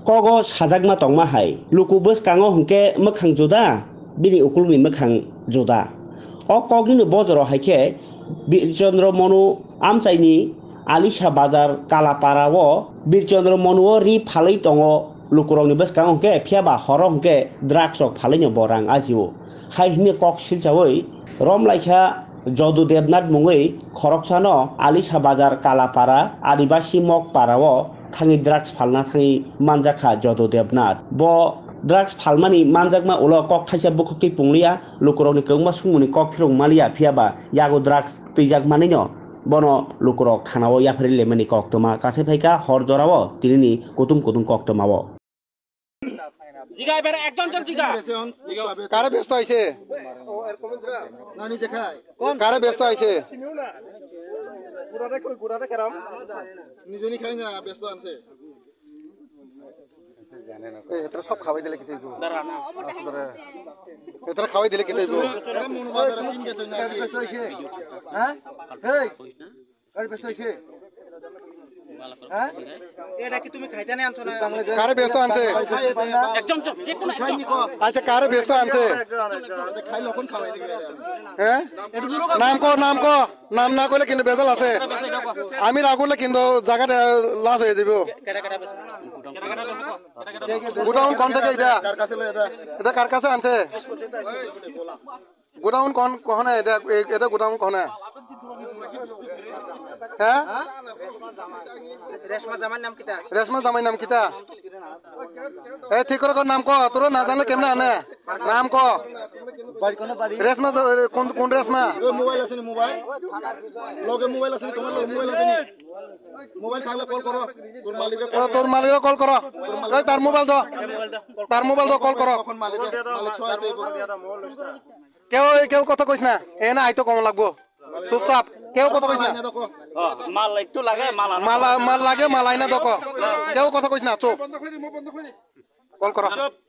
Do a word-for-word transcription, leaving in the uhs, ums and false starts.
Kogo sajakma tongma hai, luku bwskango hwnkhe mwkhang juda, bini ukulni mwkhang juda. O koknino bojoro hai khe Birchandra Monu amchaini Alisa Bazar Kalapara o Birchandra Monu o ri phalwi tongo lukurokni bwskango hwnkhe, phiyaba horo hwnkhe drugs rok phalwino bo rang ajio. Hai hwnwi kok silchawi romlaikha Jodu Debnath mungwi khoroksano Alisa Bazar Kalapara Adibasi Mok Para o thangwi drugs phalna thangwi manjakha Jodu Debnath. Bo drugs phalmani manjakma ulo kok thaisa bukhuk twi pungliya, lukurokni kwbangma sumungni kok phirok maliya, phiyaba yago drugs twijak manwino bono lukurok thanao yapharwi lemani koktwma kasai phaikha hor jorao tinini kutung kutung koktwmao. জিগা এবারে একজন জন জিগা। কারে ব্যস্ত আইছে? নানি যে খায়। কারে ব্যস্ত আইছে? গুড়ারে কই, গুড়ারে কেরাম? নিজে নি খাই না, ব্যস্ত আনছে। এ, এতটা সব খাওয়াই দিলে কিতা হইব? দাঁড়া না। এতটা খাওয়াই দিলে কিতা হইব? এরা মনু বাজারে তিন বেচন আর কি। হ্যাঁ? এই, কারে ব্যস্ত আইছে? হ্যাঁ? এটা কি তুমি খাইতে না আনছো না? কারে ব্যস্ত আনছে? একজন, একজন, যে কোনো একজন। আচ্ছা, কারে ব্যস্ত আনছে? খাই লখন খাওয়াই দিবে। হ্যাঁ? নাম কো, নাম কো। নাম না করলে কিন্তু ভেজাল আছে। আমি না করলে কিন্তু জায়গাটা লাস হয়ে দিব। কেটা, কেটা বেচো? গোডাউন কোন থেকে এটা? কার কাছে লো এটা? এটা কার কাছে আনছে? গোডাউন কোন, কোনে এটা, এ-, এটা গোডাউন কোনে? হ্যাঁ? রেশমা জামাইর নাম কিতা? রেশমা জামাইর নাম কিতা? এ, ঠিক করে কর নাম ক, তোর না জানলে কেমনে আনে? নাম ক। বাড়ি কোন বাড়ি? রেশমা তো, এ, কোন, কোন রেশমা? ওই মোবাইল আছে নি মোবাইল? লগে মোবাইল আছে নি? তোমার লগে মোবাইল আছে নি? মোবাইল থাকলে কল করো। তোর মালিকরে কল ও, তোর মালিকরে কল করো। এই তার মোবাইল দাও। তার মোবাইল দাও, কল করো। তখন মালিকরে, মালিক সহায় তো এগো। কেউ, কেউ কথা কইস না। এ না, আইতো কম লাগবো। চুপচাপ। কেউ কথা কইস না। হ্যাঁ, মাল একটু লাগে, মাল আনা। মাল, মাল লাগে, মাল আইনা দেখো। কেউ কথা কইস না, চুপ। কল করো।